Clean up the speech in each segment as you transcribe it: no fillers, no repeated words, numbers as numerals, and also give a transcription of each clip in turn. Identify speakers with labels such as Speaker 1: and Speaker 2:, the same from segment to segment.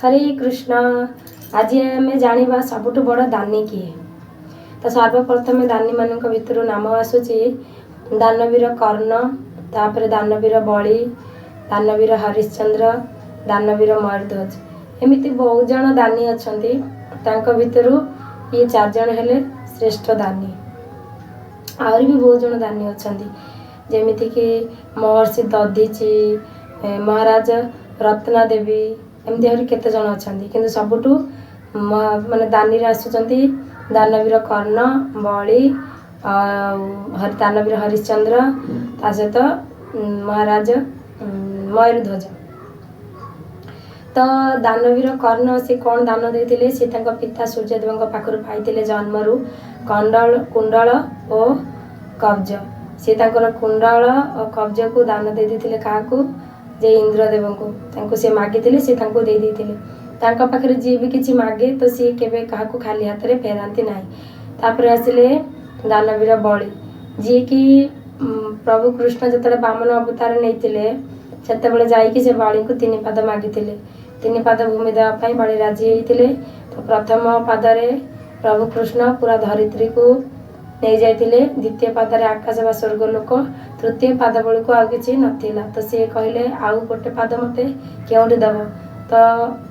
Speaker 1: ହରେ କୃଷ୍ଣ। ଆଜି ଆମେ ଜାଣିବା ସବୁଠୁ ବଡ଼ ଦାନୀ କିଏ। ତ ସର୍ବପ୍ରଥମେ ଦାନୀମାନଙ୍କ ଭିତରୁ ନାମ ଆସୁଛି ଦାନବୀର କର୍ଣ୍ଣ, ତାପରେ ଦାନବୀର ବଳି, ଦାନବୀର ହରିଶ୍ଚନ୍ଦ୍ର, ଦାନବୀର ମୟୂରଧ୍ୱଜ। ଏମିତି ବହୁତ ଜଣ ଦାନୀ ଅଛନ୍ତି, ତାଙ୍କ ଭିତରୁ ଇଏ ଚାରିଜଣ ହେଲେ ଶ୍ରେଷ୍ଠ ଦାନୀ। ଆହୁରି ବି ବହୁତ ଜଣ ଦାନୀ ଅଛନ୍ତି, ଯେମିତିକି ମହର୍ଷି ଦଧିଚି, ମହାରାଜ ରତ୍ନା ଦେବୀ, ଏମିତି ଆହୁରି କେତେ ଜଣ ଅଛନ୍ତି। କିନ୍ତୁ ସବୁଠୁ ମାନେ ଦାନୀରେ ଆସୁଛନ୍ତି ଦାନବୀର କର୍ଣ୍ଣ, ବଳି ଆଉ ଦାନବୀର ହରିଶ୍ଚନ୍ଦ୍ର, ତା ସହିତ ମହାରାଜ ମୟୂରଧ୍ୱଜ। ତ ଦାନବୀର କର୍ଣ୍ଣ ସେ କ'ଣ ଦାନ ଦେଇଥିଲେ? ସେ ତାଙ୍କ ପିତା ସୂର୍ଯ୍ୟଦେବଙ୍କ ପାଖରୁ ପାଇଥିଲେ ଜନ୍ମରୁ କୁଣ୍ଡଳ ଓ କବ୍ଜ। ସେ ତାଙ୍କର କୁଣ୍ଡଳ ଓ କବ୍ଜକୁ ଦାନ ଦେଇ ଦେଇଥିଲେ କାହାକୁ? ଯେ ଇନ୍ଦ୍ରଦେବଙ୍କୁ। ତାଙ୍କୁ ସେ ମାଗିଥିଲେ, ସେ ତାଙ୍କୁ ଦେଇ ଦେଇଥିଲେ। ତାଙ୍କ ପାଖରେ ଯିଏ ବି କିଛି ମାଗେ ତ ସିଏ କେବେ କାହାକୁ ଖାଲି ହାତରେ ଫେରାନ୍ତି ନାହିଁ। ତାପରେ ଆସିଲେ ଦାନବୀର ବଳି, ଯିଏକି ପ୍ରଭୁ କୃଷ୍ଣ ଯେତେବେଳେ ବାମନ ଅବତାର ନେଇଥିଲେ ସେତେବେଳେ ଯାଇକି ସେ ବଳିଙ୍କୁ 3 ପାଦ ମାଗିଥିଲେ। 3 ପାଦ ଭୂମି ଦେବା ପାଇଁ ବଳି ରାଜି ହେଇଥିଲେ। ତ ପ୍ରଥମ ପାଦରେ ପ୍ରଭୁ କୃଷ୍ଣ ପୁରା ଧରିତ୍ରୀକୁ ନେଇଯାଇଥିଲେ, ଦ୍ୱିତୀୟ ପାଦରେ ଆକାଶ ବା ସ୍ୱର୍ଗ ଲୋକ, ତୃତୀୟ ପାଦ ବେଳକୁ ଆଉ କିଛି ନଥିଲା। ତ ସିଏ କହିଲେ ଆଉ ଗୋଟେ ପାଦ ମୋତେ କେଉଁଠି ଦେବ? ତ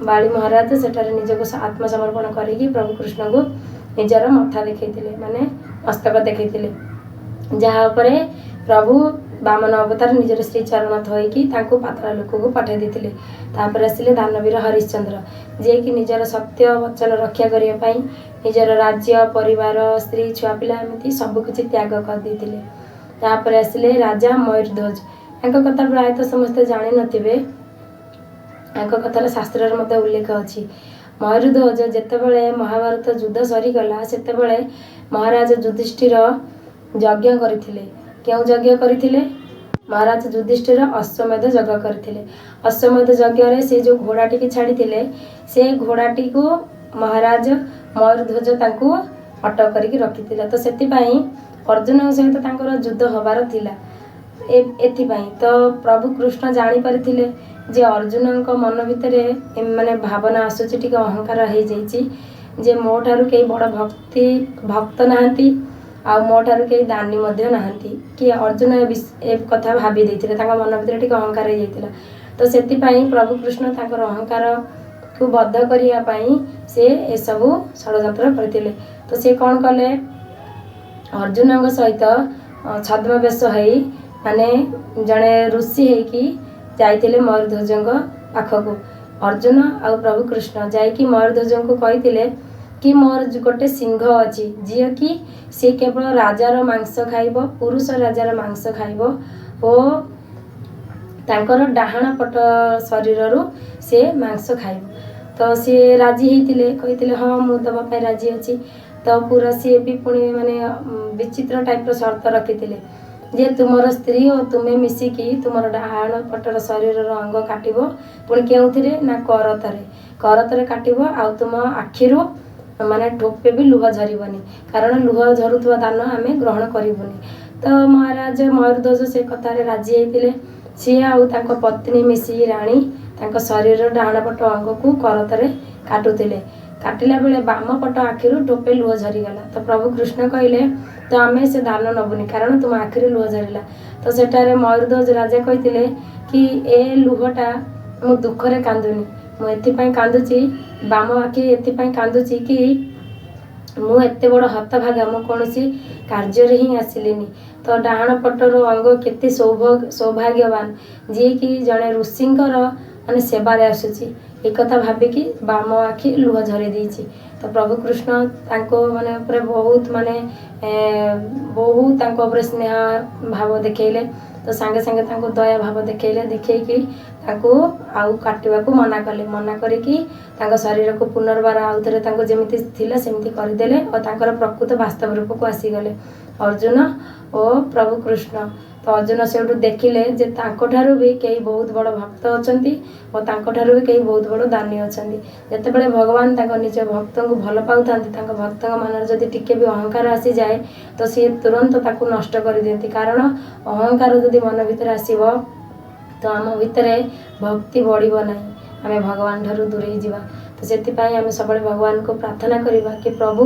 Speaker 1: ବାଳି ମହାରାଜ ସେଠାରେ ନିଜକୁ ଆତ୍ମସମର୍ପଣ କରିକି ପ୍ରଭୁ କୃଷ୍ଣଙ୍କୁ ନିଜର ମଥା ଦେଖେଇଥିଲେ, ମାନେ ମସ୍ତକ ଦେଖେଇଥିଲେ, ଯାହା ଉପରେ ପ୍ରଭୁ ବାମନ ଅବତାର ନିଜର ଶ୍ରୀଚରଣ ଥୋଇକି ତାଙ୍କୁ ପାତାଳ ଲୋକକୁ ପଠାଇ ଦେଇଥିଲେ। ତାପରେ ଆସିଲେ ଦାନବୀର ହରିଶ୍ଚନ୍ଦ୍ର, ଯିଏକି ନିଜର ସତ୍ୟ ବଚନ ରକ୍ଷା କରିବା ପାଇଁ ନିଜର ରାଜ୍ୟ, ପରିବାର, ସ୍ତ୍ରୀ, ଛୁଆ ପିଲା ଏମିତି ସବୁକିଛି ତ୍ୟାଗ କରିଦେଇଥିଲେ। ତାପରେ ଆସିଲେ ରାଜା ମୟୂରଧ୍ୱଜ। ତାଙ୍କ କଥା ପ୍ରାୟତଃ ସମସ୍ତେ ଜାଣିନଥିବେ, ତାଙ୍କ କଥାର ଶାସ୍ତ୍ରରେ ମଧ୍ୟ ଉଲ୍ଲେଖ ଅଛି। ମୟୂରଧ୍ୱଜ ଯେତେବେଳେ ମହାଭାରତ ଯୁଦ୍ଧ ସରିଗଲା ସେତେବେଳେ ମହାରାଜ ଯୁଧିଷ୍ଠିର ଯଜ୍ଞ କରିଥିଲେ। କେଉଁ ଯଜ୍ଞ କରିଥିଲେ? ମହାରାଜ ଯୁଧିଷ୍ଠିର ଅଶ୍ୱମେଧ ଯଜ୍ଞ କରିଥିଲେ। ଅଶ୍ୱମେଧ ଯଜ୍ଞରେ ସେ ଯେଉଁ ଘୋଡ଼ାଟିକି ଛାଡ଼ିଥିଲେ ସେ ଘୋଡ଼ାଟିକୁ ମହାରାଜ ମୟୂରଧ୍ୱଜ ତାଙ୍କୁ ଅଟକ କରିକି ରଖିଥିଲେ। ତ ସେଥିପାଇଁ ଅର୍ଜୁନଙ୍କ ସହିତ ତାଙ୍କର ଯୁଦ୍ଧ ହେବାର ଥିଲା। ଏଥିପାଇଁ ତ ପ୍ରଭୁ କୃଷ୍ଣ ଜାଣିପାରିଥିଲେ ଯେ ଅର୍ଜୁନଙ୍କ ମନ ଭିତରେ ମାନେ ଭାବନା ଆସୁଛି, ଟିକେ ଅହଙ୍କାର ହେଇଯାଇଛି ଯେ ମୋ ଠାରୁ କେହି ବଡ଼ ଭକ୍ତ ନାହାନ୍ତି ଆଉ ମୋ ଠାରୁ କେହି ଦାନୀ ମଧ୍ୟ ନାହାନ୍ତି। କି ଅର୍ଜୁନ ଏ କଥା ଭାବି ଦେଇଥିଲେ, ତାଙ୍କ ମନ ଭିତରେ ଟିକେ ଅହଙ୍କାର ହେଇଯାଇଥିଲା। ତ ସେଥିପାଇଁ ପ୍ରଭୁ କୃଷ୍ଣ ତାଙ୍କର ଅହଙ୍କାରକୁ ବଧ କରିବା ପାଇଁ ସେ ଏସବୁ ଷଡ଼ଯନ୍ତ୍ର କରିଥିଲେ। ତ ସେ କ'ଣ କଲେ, ଅର୍ଜୁନଙ୍କ ସହିତ ଛଦ୍ମବେଶ ହେଇ ମାନେ ଜଣେ ଋଷି ହେଇକି ଯାଇଥିଲେ ମୟୂରଧ୍ୱଜଙ୍କ ପାଖକୁ। ଅର୍ଜୁନ ଆଉ ପ୍ରଭୁ କୃଷ୍ଣ ଯାଇକି ମୟୂରଧ୍ୱଜଙ୍କୁ କହିଥିଲେ କି ମୋର ଗୋଟେ ସିଂହ ଅଛି, ଯିଏକି ସିଏ କେବଳ ରାଜାର ମାଂସ ଖାଇବ, ପୁରୁଷ ରାଜାର ମାଂସ ଖାଇବ ଓ ତାଙ୍କର ଡାହାଣ ପଟ ଶରୀରରୁ ସେ ମାଂସ ଖାଇବ। ତ ସିଏ ରାଜି ହେଇଥିଲେ, କହିଥିଲେ ହଁ ମୁଁ ଦେବା ପାଇଁ ରାଜି ଅଛି। ତ ପୁରା ସିଏ ବି ପୁଣି ମାନେ ବିଚିତ୍ର ଟାଇପ୍ର ସର୍ତ୍ତ ରଖିଥିଲେ ଯେ ତୁମର ସ୍ତ୍ରୀ ଓ ତୁମେ ମିଶିକି ତୁମର ଡାହାଣ ପଟର ଶରୀରର ଅଙ୍ଗ କାଟିବ, ପୁଣି କେଉଁଥିରେ ନା କରତରେ, କରତରେ କାଟିବ ଆଉ ତୁମ ଆଖିରୁ ମାନେ ଠୋପେ ବି ଲୁହ ଝରିବନି, କାରଣ ଲୁହ ଝରୁଥିବା ଦାନ ଆମେ ଗ୍ରହଣ କରିବୁନି। ତ ମହାରାଜ ମୟୂରଧ୍ୱଜ ସେ କଥାରେ ରାଜି ହେଇଥିଲେ। ସିଏ ଆଉ ତାଙ୍କ ପତ୍ନୀ ମିଶି ରାଣୀ ତାଙ୍କ ଶରୀରର ଡାହାଣ ପଟ ଅଙ୍ଗକୁ କରତରେ କାଟୁଥିଲେ। କାଟିଲା ବେଳେ ବାମ ପଟ ଆଖିରୁ ଠୋପେ ଲୁହ ଝରିଗଲା। ତ ପ୍ରଭୁ କୃଷ୍ଣ କହିଲେ ତ ଆମେ ସେ ଦାନ ନେବୁନି, କାରଣ ତୁମ ଆଖିରୁ ଲୁହ ଝରିଲା। ତ ସେଠାରେ ମୟୂରଧ୍ୱଜ ରାଜା କହିଥିଲେ କି ଏ ଲୁହଟା ମୁଁ ଦୁଃଖରେ କାନ୍ଦୁନି, ମୁଁ ଏଥିପାଇଁ କାନ୍ଦୁଛି, ବାମ ଆଖି ଏଥିପାଇଁ କାନ୍ଦୁଛି କି ମୁଁ ଏତେ ବଡ଼ ହତଭାଗା, ମୁଁ କୌଣସି କାର୍ଯ୍ୟରେ ହିଁ ଆସିଲିନି। ତ ଡାହାଣ ପଟର ଅଙ୍ଗ କେତେ ସୌଭାଗ୍ୟବାନ, ଯିଏକି ଜଣେ ଋଷିଙ୍କର ମାନେ ସେବାରେ ଆସୁଛି, ଏ କଥା ଭାବିକି ବାମ ଆଖି ଲୁହ ଝରେଇ ଦେଇଛି। ତ ପ୍ରଭୁ କୃଷ୍ଣ ତାଙ୍କ ମାନେ ଉପରେ ବହୁତ ମାନେ ବହୁତ ତାଙ୍କ ଉପରେ ସ୍ନେହ ଭାବ ଦେଖେଇଲେ। ତ ସାଙ୍ଗେ ସାଙ୍ଗେ ତାଙ୍କୁ ଦୟା ଭାବ ଦେଖେଇଲେ, ଦେଖେଇକି ତାଙ୍କୁ ଆଉ କାଟିବାକୁ ମନା କଲେ। ମନା କରିକି ତାଙ୍କ ଶରୀରକୁ ପୁନର୍ବାର ଆଉ ଥରେ ତାଙ୍କୁ ଯେମିତି ଥିଲା ସେମିତି କରିଦେଲେ ଓ ତାଙ୍କର ପ୍ରକୃତ ବାସ୍ତବ ରୂପକୁ ଆସିଗଲେ ଅର୍ଜୁନ ଓ ପ୍ରଭୁ କୃଷ୍ଣ। ତ ଅର୍ଜୁନ ସେଇଠୁ ଦେଖିଲେ ଯେ ତାଙ୍କଠାରୁ ବି କେହି ବହୁତ ବଡ଼ ଭକ୍ତ ଅଛନ୍ତି ଓ ତାଙ୍କଠାରୁ ବି କେହି ବହୁତ ବଡ଼ ଦାନୀ ଅଛନ୍ତି। ଯେତେବେଳେ ଭଗବାନ ତାଙ୍କ ନିଜ ଭକ୍ତଙ୍କୁ ଭଲ ପାଉଥାନ୍ତି, ତାଙ୍କ ଭକ୍ତଙ୍କ ମନରେ ଯଦି ଟିକେ ବି ଅହଙ୍କାର ଆସିଯାଏ ତ ସିଏ ତୁରନ୍ତ ତାକୁ ନଷ୍ଟ କରିଦିଅନ୍ତି। କାରଣ ଅହଙ୍କାର ଯଦି ମନ ଭିତରେ ଆସିବ ତ ଆମ ଭିତରେ ଭକ୍ତି ବଢ଼ିବ ନାହିଁ, ଆମେ ଭଗବାନ ଠାରୁ ଦୂରେଇ ଯିବା। ତ ସେଥିପାଇଁ ଆମେ ସବୁବେଳେ ଭଗବାନଙ୍କୁ ପ୍ରାର୍ଥନା କରିବା କି ପ୍ରଭୁ,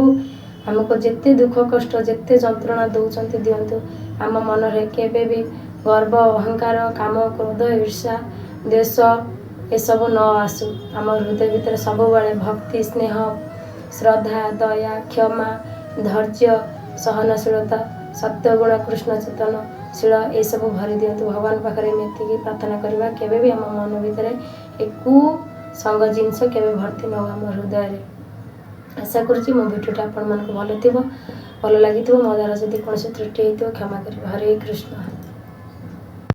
Speaker 1: ଆମକୁ ଯେତେ ଦୁଃଖ କଷ୍ଟ, ଯେତେ ଯନ୍ତ୍ରଣା ଦେଉଛନ୍ତି ଦିଅନ୍ତୁ, ଆମ ମନରେ କେବେ ବି ଗର୍ବ, ଅହଙ୍କାର, କାମ, କ୍ରୋଧ, ଈର୍ଷା, ଦ୍ୱେଷ ଏସବୁ ନ ଆସୁ। ଆମ ହୃଦୟ ଭିତରେ ସବୁବେଳେ ଭକ୍ତି, ସ୍ନେହ, ଶ୍ରଦ୍ଧା, ଦୟା, କ୍ଷମା, ଧୈର୍ଯ୍ୟ, ସହନଶୀଳତା, ସତ୍ୟଗୁଣ, କୃଷ୍ଣ ଚେତନ ଶୀଳ ଏସବୁ ଭରି ଦିଅନ୍ତୁ। ଭଗବାନ ପାଖରେ ଆମେ ଏତିକି ପ୍ରାର୍ଥନା କରିବା, କେବେ ବି ଆମ ମନ ଭିତରେ ଏ କୁସଙ୍ଗ ଜିନିଷ କେବେ ଭର୍ତ୍ତି ନ ହଉ ଆମ ହୃଦୟରେ। ଆଶା କରୁଛି ମୋ ଭିଡ଼ିଓଟା ଆପଣମାନଙ୍କୁ ଭଲ ଥିବ, ଭଲ ଲାଗିଥିବ। ମୋ ଦ୍ୱାରା ଯଦି କୌଣସି ତ୍ରୁଟି ହେଇଥିବ କ୍ଷମା କରିବେ। ହରେ କୃଷ୍ଣ।